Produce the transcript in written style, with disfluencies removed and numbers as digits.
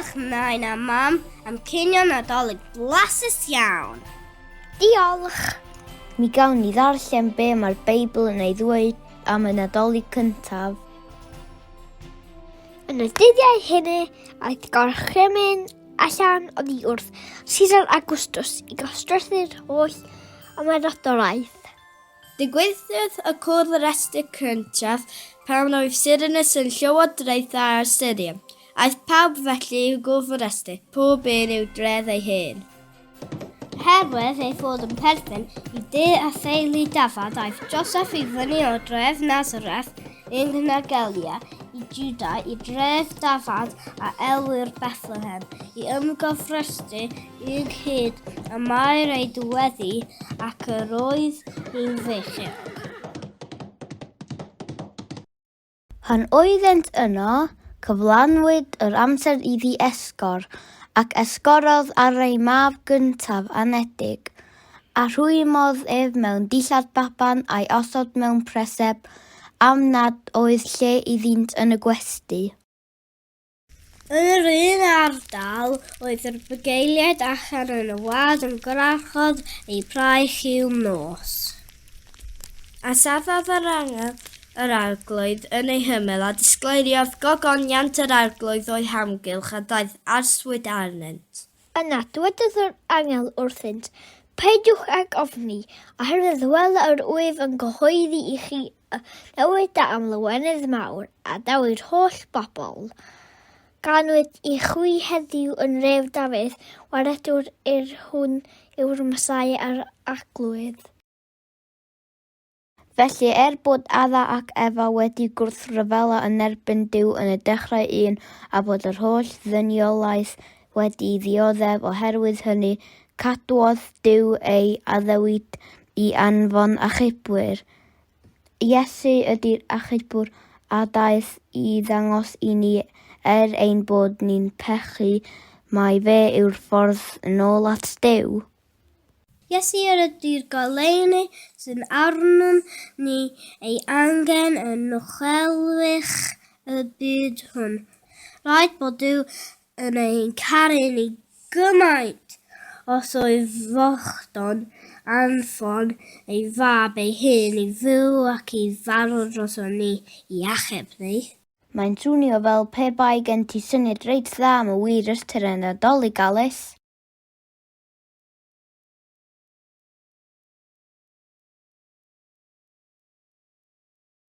Diolch Nain a Mam am cinio Nadolig blasus iawn. Diolch! Mi gawn ni ddarllen be mae'r Beibl yn ei ddweud am y Nadolig cyntaf. Yn y dyddiau hynny, aeth gorchymyn allan oddi wrth Caesar Augustus i gostrethu'r holl ymerodraeth. Digwyddodd y cwrdd restr cyntaf pan oedd Cyrenus yn llywodraethu ar Syria. Aeth pawb felly i'w gofrestru, pob un i'w dref ei hun. Oherwydd ei fod yn perthyn i dŷ a theulu Dafydd, aeth Joseff i fyny o dref Nazareth yng Nghagelea i Jwda, i dref Dafydd a elwir Bethlehem, i ymgofrestru ynghyd â Mair ei dyweddi ac yr oedd hi'n feichiog. Pan oeddent yno, cyflanwyd yr amser iddi esgor, ac esgorodd ar ei mab gyntaf anedig, a rhwymodd ef mewn dillad baban a'i osod mewn preseb, am nad oedd lle iddynt yn y gwesty. Yn yr un ardal oedd yr bugeiliaid allan yn y wlad yn gwarchod eu braich i'w nos. A safodd yr angel yr Arglwydd yn ei hymyl, a disgleiriodd gogoniant yr Arglwydd o'u hamgylch, a daeth arswyd arnynt. Yna dywedodd yr angel wrthynt, Peidiwch ag ofni, oherwydd wele yr wyf yn cyhoeddi i chi y newid da am lawenydd mawr a daw i'r holl bobl. Ganwyd i chwi heddiw yn ref Dafydd, waredwr i'r hwn yw'r Mesaia a'r Arglwydd. Felly, er bod Adda ac Efa wedi gwrthryfela yn erbyn Duw yn y dechrau un, a bod yr holl ddyniolaeth wedi ddioddef oherwydd hynny, cadwodd Duw ei addewid i anfon achubwyr. Iesu ydy'r achubwr a daeth i ddangos i ni er ein bod ni'n pechu mai fe yw'r ffordd yn ôl at Duw. Iesu yr ydy'r goleuni sy'n arnom ni ei angen yn uchelwych y byd hwn. Rhaid bod Duw yn ein caru ni gymaint os oedd fodlon anfon ei fab ei hun i fyw ac i farw droson ni i achub ni. Mae'n swnio fel pe bai gen ti syniad reit dda am y wir ystyr y Nadolig, Alys.